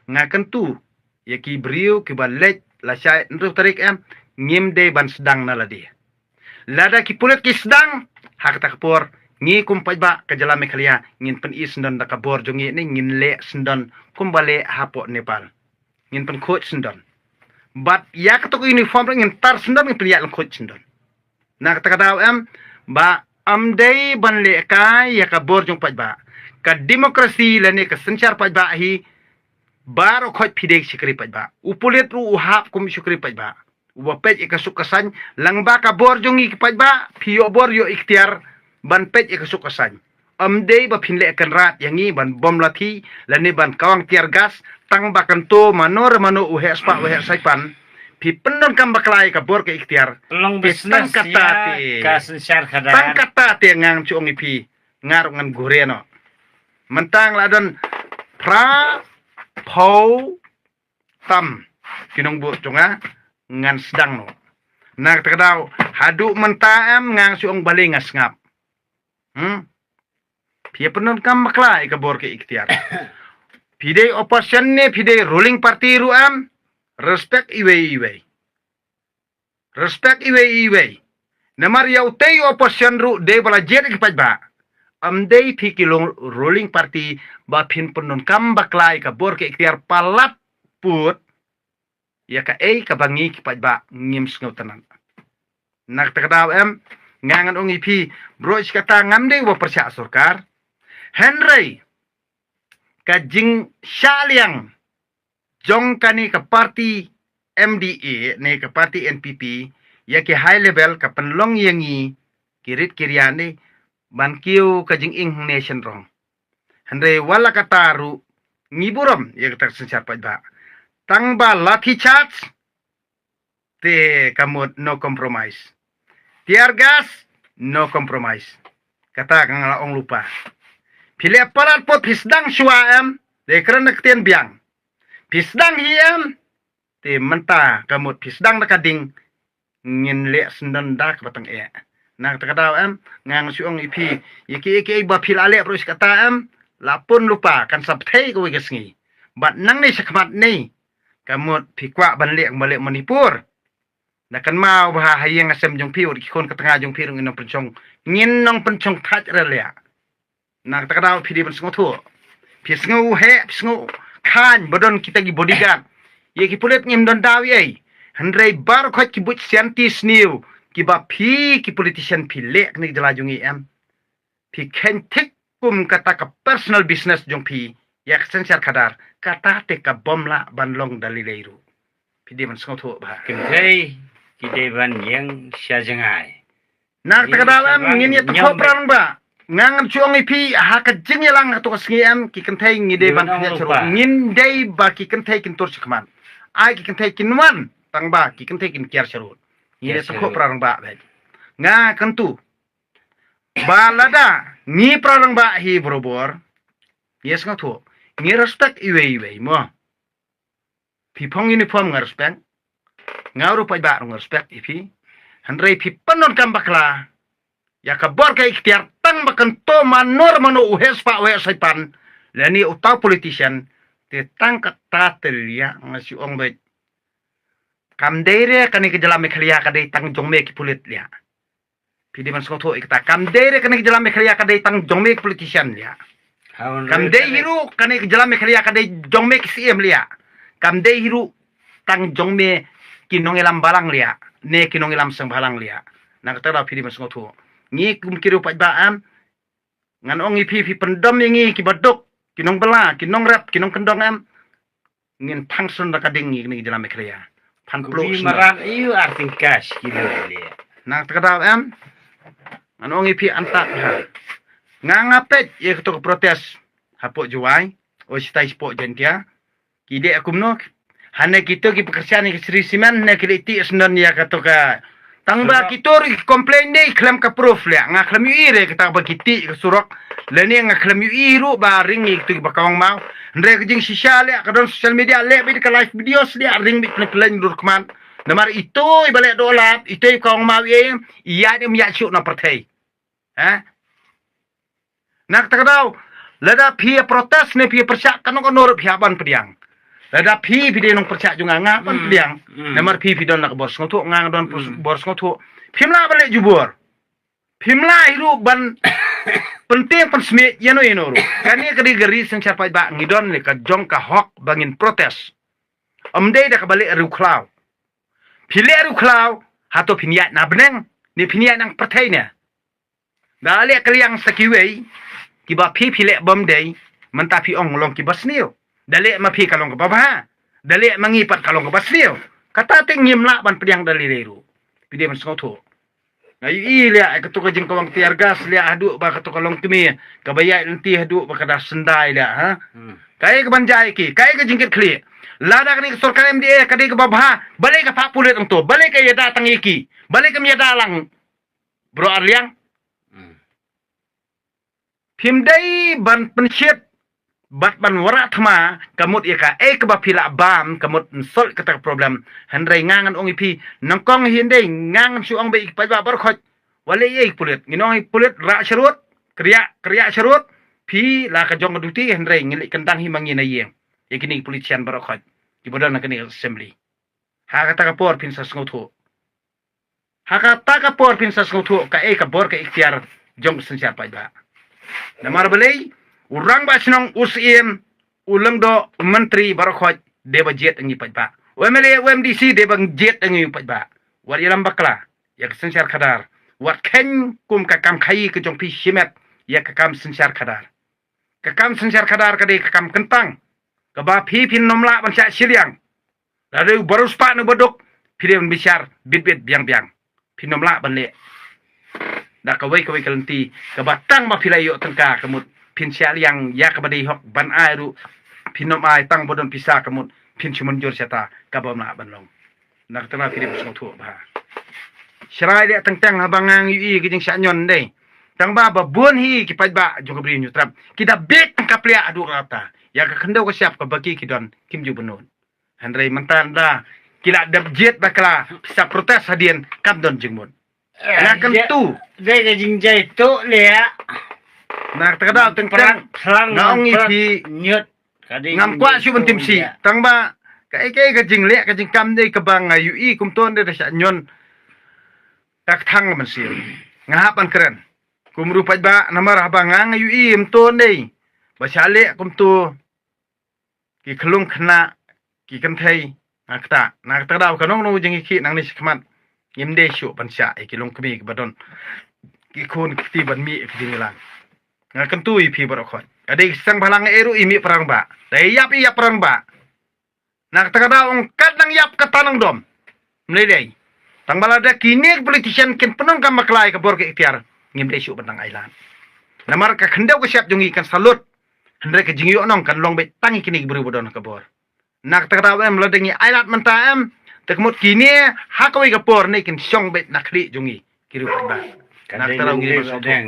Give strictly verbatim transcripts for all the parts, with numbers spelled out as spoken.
Nga kyntu ïa ki briew kiba leit lashai hynriew tarik em, ngim dei ban sdang na lade. Lada ki pulit ki sdang, ha kata ka por ngi kum paidbah ka jylla Meghalaya ngin pyni syndon da ka bor jong ngi ne ngin leh syndon kumba leh hapoh Nepal. Ngin pynkhuid syndon. Bad ïa kato ka uniform ruh ngin tar syndon, ngin pynïaid lyngkhuid syndon. Na kata ka daw em, ba ym dei ban leh kai ïa ka bor jong paidbah. Ka demokrasi lane ka synshar paidbah hi baroh khoit phi dei shakri paidbah. U pulit ruh u hap kum shakri paidbah. Uba peit ïa ka suk ka saiñ, lang ba ka bor jong ngi ki paidbah, phi ïoh bor ïoh ikhtiar ban peit ïa ka suk ka saiñ. Ym dei ba phin leh kynrad ïa ngi ban bom lathi lane ban kawang tear gas, tang ba kan to mano re mano u heh spah u heh saipan. Phi pyndonkam bakla ïa ka bor ka ikhtiar. Long business tang kata ïa te, ka synshar khadar. Tang kata te ngan shu ong ïa phi, nga ruh ngan guh re noh. Mynta nga la don phra phew tam ki nongbud jong nga, ngan sdang noh. Na kata ka daw, haduh mynta em nga shu ong balei nga sngap. Hmm? Phi ïa pyndonkam bakla ïa ka bor ka ikhtiar. Phi dei opposition ne phi dei ruling party ruh em, respect iwei iwei. Respect iwei iwei. Namar ïa utei opposition ruh dei ba la jied ïa ki paidbah. Ym dei phi ki long ruling party ba phin pyndonkam bakla ïa ka bor ka ikhtiar palat put ïa kaei kaba ngi ki paidbah ngim sngewtynnat. Na kata ka daw em, nga ngan ong ïa phi, baroh shi katta ngam dei uba pyrshah sorkar. Hynrei ka jingshah liang jong kane ka party M D A ne ka party N P P ïa ki high level ka pynlong ïa ngi ki rit ki rian ne ban kiew ka jingïeng ne shen rong. Hynrei wat la katta ruh ngi burom ïa kata ka synshar paidbah. Tang ba lathi charge te ka mut no compromise. Tear gas, no compromise. Kata ka nga la ong lypa. Phi leh palat put phi sdang shuwa em, te kren na ktien biang. Phi sdang hi em, te mynta ka mut phi sdang da ka ding, ngin leh syndon da kaba tang eh. Na kata ka daw em, nga ngan shu ong ïa phi, ïa kiei kiei ba phi la leh baroh shi katta em, la pun lypa kan sa pynthei kawei ka sngi. Bad nangne shakhmat ne, ka mut phi kwah ban leh kumba leh Manipur. Da kynmaw ba ha ïing ha sem jong phi, wat ki khun ka tnga jong phi ruh ngin nongpynshong, ngin nongpynshong thait re leh. Na kata ka daw phi dei ban sngewthuh. Phi sngew heh, phi sngew khlaiñ ba don kita ki bodyguard. Ïa ki pulit ngim don daw ei. Hynrei baroh khoit ki buit sianti sniew kiba phi ki politician phi leh kane ka jylla jong ngi em. Phi kheiñ thik kum kata ka personal business jong phi ïa ka synshar khadar, kata te ka bym lah ban long da lei lei ruh. Phi dei ban sngewthuh bha. Kynthei ki dei ban ïeng sha jngai. Na kata ka daw em, ngin ïa tykhoh para rangbah. Nga ngan shu ong ïa phi ha ka jingïalang ha kato ka sngi em, ki kynthei ngi dei ban pynïaid sharud. Ngin dei ba ki kynthei kin tur shakhmat. Ai ki kynthei kin wan, tang ba ki kynthei kin kiar sharud. Ngin ïa tykhoh para rangbah bha. Nga kyntu ba lada ngi para rangbah hi barabor, ngi sngewthuh, ngi respect iwei iwei mo. Phi phong uniform nga respect. Nga ruh paidbah ruh nga respect ïa phi. Hynrei phi pyndonkam bakla ïa ka bor ka ikhtiar tang ba kan to mano re mano u heh spah u heh saipan lane uta u politician, te tang kata te leh nga shu ong beit. Kam dei re kane ka jylla Meghalaya ka dei tang jong me ki pulit leh. Phi dei ban sngewthuh ïa kata, kam dei re kane ka jylla Meghalaya ka dei tang jong me ki politician leh. Kam dei hi ruh kane ka jylla Meghalaya ka dei jong me ki C M leh. Kam dei hi ruh tang jong me ki nongïalam balang leh, ne ki nongïalam seng bhalang leh. Na kata ka daw phi dei ban sngewthuh. Ngi kum ki riew paidbah em, ngan ong ïa phi, phi pyndom ïa ngi kiba duk, ki nongbylla, ki nongrep, ki nongkyndong em, ngin thang shen da ka ding ngi kane ka jylla Meghalaya. Phan plu shen. Marat ïa u arting cash ki leh leh. Na kata ka daw em, ngan ong ïa phi, anta ha nga nga peit ïa kato ka protest hapoh Jowai, o shitai shapoh Jaintia. Ki dei kumno? Hane kito ki pynkyrshan ïa ka Shree Cement ne ki leit tih syndon ïa kato ka. Tang ba kito ruh ki complain dei khlem ka proof leh. Nga khlem ïohi re kata ba ki tih ka surok. Lane nga khlem ïohi ruh ba ring ïa kito kiba kawang maw. Hynrei ka jingshisha leh ka don social media, leh beit ka live video sdang, ring beit pynleng dur khmat. Namar ito iba leh dohlap, ito iba kawang maw ïa, ïa ym ïa shuh na pyrthei. Ha? Na kata ka daw, lada phi ïa protest ne phi ïa pyrshah kano kano ruh phi hap ban pdiang. Lada phi phi dei nongpyrshah jong nga, nga hap ban pdiang. Hmm. Namar phi phi don la ka bor sngewthuh, nga nga don bor sngewthuh. Phim lah ban leh jubor. Phim lah hi ruh ban pyntieng pynsmit ïano ïano ruh. Kane ka dei ka ri synshar paidbah, ngi don leh ka jong ka hok ba ngin protest. Ym dei da kaba leh riewkhlaw. Phi leh riewkhlaw, hato phin ïaid na bneng ne phin ïaid na pyrthei ne? Da leh ka liang sa kiwei, kiba phi phi leh bym dei, mynta phi ong long kiba sniew. Da leh ma phi ka long kaba bha, da leh ma ngi pat ka long kaba sniew. Kata te ngim lah ban pdiang da lei lei ruh. Phi dei ban sngewthuh. Nga ïohi leh kato ka jingkawang tear gas leh haduh ba kato ka longkmie kaba ïaid lynti haduh ba ka da syndai leh, ha. Hmm. Kaei kaban jia ïa ki, kaei ka jingkit khlieh. Lada kane ka sorkar M D A ka dei kaba bha, balei ka phah pulit hangto, balei ka ïada tang ïa ki, balei kam ïada lang. Bro Arliang. Hmm. Phim dei ban pynshit bad ban wanrah thma ka mut ïa kaei kaba phi lah bam ka mut yn solve kata ka problem. Hynrei nga ngan ong ïa phi, nyngkong hi, hynrei nga ngan shu ong beit ïa ki paidbah baroh khoit, wat leh ei ei pulit. Ngin ong ïa pulit rah sharud, kriah, kriah sharud. Phi la ka jong ka duty, hynrei ngin leit kyndang hi ma ngi na ïing ïa kine ki politician baroh khoit kiba don ha kane ka assembly. Ha kata ka por phin sa sngewthuh. Ha kata ka por phin sa sngewthuh kaei ka bor ka iktiar jong ka synshar paidbah. Namar balei, u rangbah shnong, u Syiem, u Lyngdoh, u Myntri baroh khoit dei ba jied ïa ngi paidbah. U M L A, u M D C dei ba jied ïa ngi paidbah. Wat ïalam bakla ïa ka synshar khadar. Wat kheiñ kum ka kam khaïi ka jong phi shimet ïa ka kam synshar khadar. Ka kam synshar khadar ka dei ka kam kyntang kaba phi phin ym lah ban shah shiliang. Lada u ba riewspah ne u ba duk, phi dei ban bishar bit bit biang biang. Phin ym lah ban leh da kawei kawei ka lynti kaba tang ba phi la ïoh tyngka ka mut phin shah liang ïa kaba dei hok ban ai ruh phin ym ai, tang ba don pisa ka mut phin shu mynjur shata, kaba ym lah ban long. Na kata phi dei ban sngewthuh bha. Shrai leh teng teng haba nga ïohi ka jingshah ñion dei. Tang ba ba bun hi ki paidbah jong ka Bri u Hynñiewtrep ki da bieit tang ka pliah haduh katta. Ïa ka khyndew ka shyiap kaba ki ki don kim ju bynnud. Hynrei mynta da ki la dep jied bakla, sa protest hadien kam don jingmut. Eh, nga kyntu. Dei ka jingjia tu leh. Na kata ka daw teng teng nga ong ïa phi, ngam kwah shuh ban tim shi. Tang ba kaei kaei ka jingleh ka jingkam dei kaba nga ïohi kumto dei da shah ñion. Ka kthang mynsiem. Nga hap ban kren kum u riewpaidbah namar haba nga nga ïohi kumto dei ba shah leh kumto. Ki khyllung khynnah, ki kynthei, na kata, na kata ka daw ka nong nong jingïakhih nangne shakhmat ngim dei shuh ban shah ïa ki longkmie kiba don ki khun ki kti ban mih ïa ki jingïalang. Nga kyntu ïa phi baroh khoit, ka dei ki seng bhalang ei ruh i mih para rangbah, da ïap i ïap para rangbah. Na kata ka daw ong kat nang ïap kata nang dom. Mlei dei. Tang ba lada kine ki politician kin pyndonkam bakla ïa ka bor ka iktiar, ngim dei shuh ban dang ailad. Namar ka khyndew ka shyiap jong ngi kan sa lut. Hynrei ka jingïohnong kan long beit tang ïa kine ki briew ba don ka bor. Na kata ka daw em, lada ngi ailad mynta em, te ka mut kine ha kawei ka por ne kin shong beit na khlieh jong ngi ki riewpaidbah. Na kata ka daw ngi ba sngewthuh.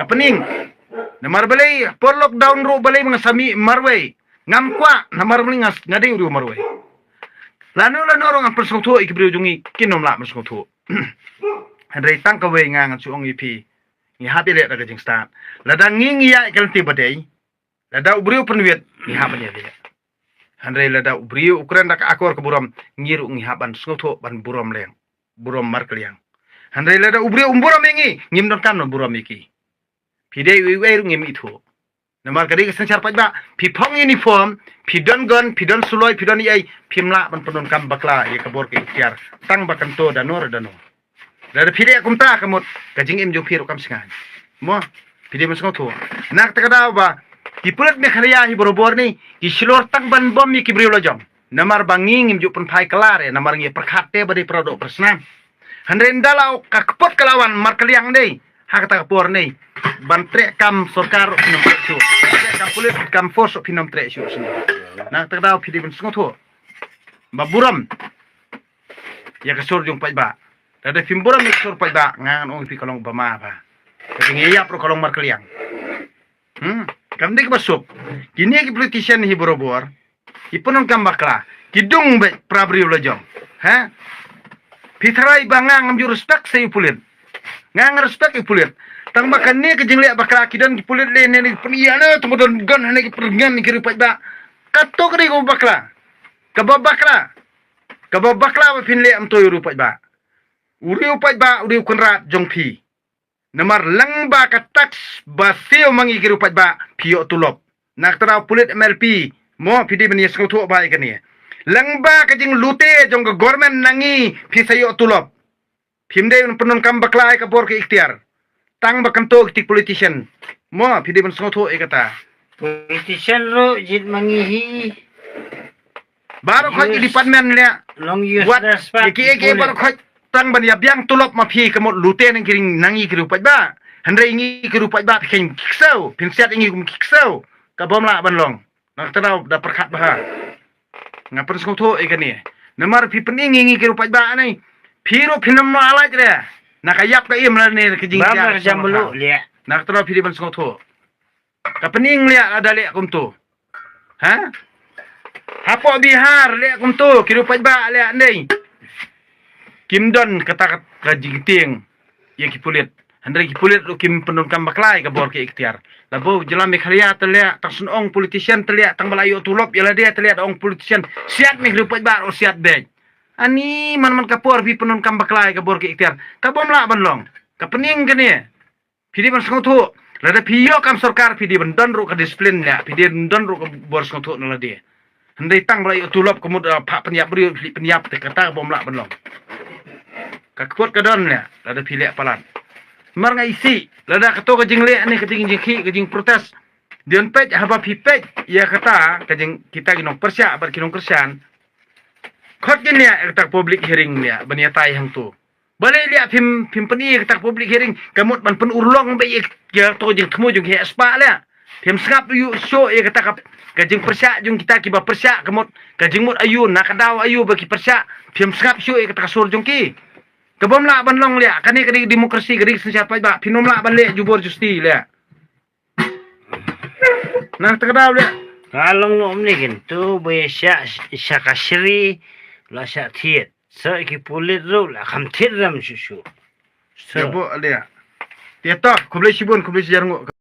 Ka pynïeng. Namar balei por lockdown ruh balei ba nga sa mih marwei. Ngam kwah namar balei nga dei u riew marwei. Lano lano ruh ngan pynsngewthuh ïa ki briew jong ngi kin ym lah ban sngewthuh. Hynrei tang kawei nga ngan shu ong ïa phi, ngi hap ïaleh da ka jingstad. Lada ngi ngi ïaid ka lynti ba dei, lada u briew pynwit ngi hap ban ïaleh. Hynrei lada u briew u kren da ka akor ka burom, ngi ruh ngi hap ban sngewthuh ban burom leng, burom markylliang. Hynrei lada u briew um burom ïa ngi, ngim donkam ban burom ïa ki. Phi dei uei uei ruh ngim ithuh. Namar ka dei ka synshar paidbah, phi phong uniform, phi don gun, phi don suloi, phi don ei ei, phim lah ban pyndonkam bakla ïa ka bor ka iktiar tang ba kan to da no re da no. Lada phi leh kumta ka mut ka jingim jong phi ruh kam sngewthuh. Mo, phi dei ban sngewthuh. Na kata ka daw ba ki pulit Meghalaya hi barabor ne ki shlur tang ban bom ïa ki briew lajong. Namar ba ngi ngim ju pynphai kylla re, namar ngi pyrkhat te ba dei para doh para snam. Hynrei ynda la ka kput ka la wan markylliang dei ha kata ka por ne ban treh kam sorkar ruh phin ym treh shuh. Treh kam pulit kam force phin ym treh shuh shuh. Na kata ka daw phi dei ban sngewthuh ba burom ïa ka sur jong paidbah. Lada phim burom ïa ka sur paidbah, nga ngan ong ïa phi ka long ba ma ba. Ka jingïaïap ruh ka long markylliang. Hmm, kam dei kaba suk. Kine ki politician hi barabor ki pyndonkam bakla, ki dung beit para briew lajong. Ha? Phi tharai ba nga ngam ju respect sa ïa u pulit. Nga nga respect ïa u pulit. Tang ba kane ka jingleh bakla ki don ki pulit leh ne ki pynïa ne tang ba don gun ha ne ki pyrngan ki riewpaidbah. Kato ka dei ka bakla. Kaba bakla. Kaba bakla ba phin leh mynta ïa u riewpaidbah. U riewpaidbah u dei u kynrad jong phi. Namar lyngba ka tax ba siew ma ngi ki riewpaidbah phi ïoh tulop. Na kata daw pulit M L P mo phi dei ban ïa sngewthuh bha ïa kane. Lyngba ka jinglute jong ka government na ngi phi sa ïoh tulop. Phim dei ban pyndonkam bakla ïa ka bor ka iktiar. Tang ba kyntu ki politician. Mo phi dei ban sngewthuh ïa kata. Politician ruh jied ma ngi hi. Baroh khoit ki department leh. Long use. Wat respect. Ïa ki ïa ki baroh khoit tang ban ïa biang tulop ma phi ka mut lute na ngi ki riewpaidbah. Hynrei ngi ki riewpaidbah phi kheiñ ki ksew, phin siat ïa ngi kum ki ksew. Ka bym lah ban long. Na kata daw da pyrkhat bha. Nga pynsngewthuh ïa kane. Namar phi pyni ngi ngi ki riewpaidbah ne. Phi ruh phin ym lah lait re. Na ka ïap ka im lane ka jingtiar jam lu leh. Na kata daw phi dei ban sngewthuh. Ka pynïeng leh lada leh kumto. Ha? Hapoh Bihar leh kumto ki riewpaidbah leh ndei. Kim don kata ka jingtieng ïa ki pulit. Hynrei ki pulit ruh kim pyndonkam bakla ïa ka bor ka iktiar. Laba jylla Meghalaya te leh tang shnong politician te leh tang ba la ïoh tulop ïa lade te leh da ong politician. Siat ne ki riewpaidbah ruh siat beit. Ani man man ka por phi pyndonkam bakla ïa ka bor ka iktiar. Ka bym lah ban long. Ka pynïeng kane. Phi dei ban sngewthuh. Lada phi ïoh kam sorkar phi dei ban don ruh ka disiplin ïa. Phi dei ban don ruh ka bor sngewthuh na lade. Hynrei tang ba la ïoh tulop ka mut, ah, phah pynïap briew phi pynïap te kata ka bym lah ban long. Ka kput ka don ïa lada phi leh palat. Mar nga isih lada kato ka jingleh ne ka jing jingkhih ka jingprotest. Dei ban peit haba phi peit ïa kata ka jing kita ki nongpyrshah bad ki nongkyrshan. Khot kin ïa kata ka public hearing ïa ban ïatai hangto. Balei leh phim phim pyni kata ka public hearing ka mut ban pynurlong ba ïa ka to jingthmu jong ki heh spah leh. Phim sngap ïa shuh ïa kata ka ka jingpyrshah jong kita kiba pyrshah ka mut ka jingmut aïu na ka daw aïu ba ki pyrshah. Phim sngap shuh ïa kata ka sur jong ki. Ka bym lah ban long leh kane ka dei demokrasi ka dei synshar paidbah phin ym lah ban leh jubor justi leh. Na kata ka daw leh. Ka long noh mynne kyntu ba ïa shah sha ka shri la shah thied. Sa ki pulit ruh la kham thied ram shuh shuh. Sa. Ïa bo leh. Te to khublei shibun khublei shihajar nguh.